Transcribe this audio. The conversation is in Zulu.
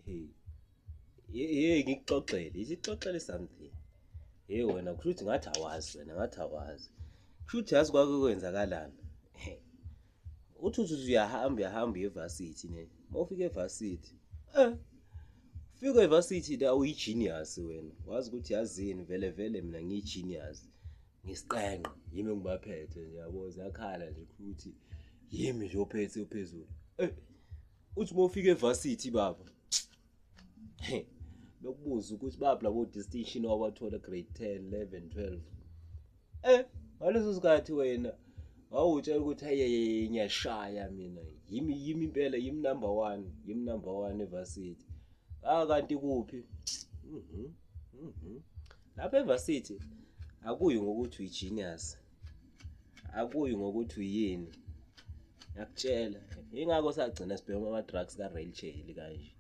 Hey. Hey, ngikuxoxele, isixoxele something. Hey wena, kusho ukuthi ngathi awazi wena, ngathi awazi. Kusho ukuthi yazi kwake kwenzakalani. Uthi uyahamba, uyahamba e-varsity ne. Mawufika e-varsity, ufika e-varsity la uyi-genius wena. Wazi ukuthi yazini vele vele mina ngiyi-genius. Ngisiqenqe, yimi engibaphethe nje, yabo, ziyakhala nje ukuthi yimi nje ophethe ophezulu. Uthi mawufika e-varsity baba, bekubuza ukuthi baphi labo distinction owathola grade 10, 11, 12. Ngaleso sikhathi wena wawutshela ukuthi hey, ngiyashaya mina, yimi impela, yimi number 1, yimi number 1 e-varsity. Ah, kanti kuphi? Lapha e-varsity akuyi ngokuthi uyi-genius, akuyi ngokuthi uyini, ngiyakutshela. Ingakho sagcina sibhema ama-drugs ka-Rail Chair kanje.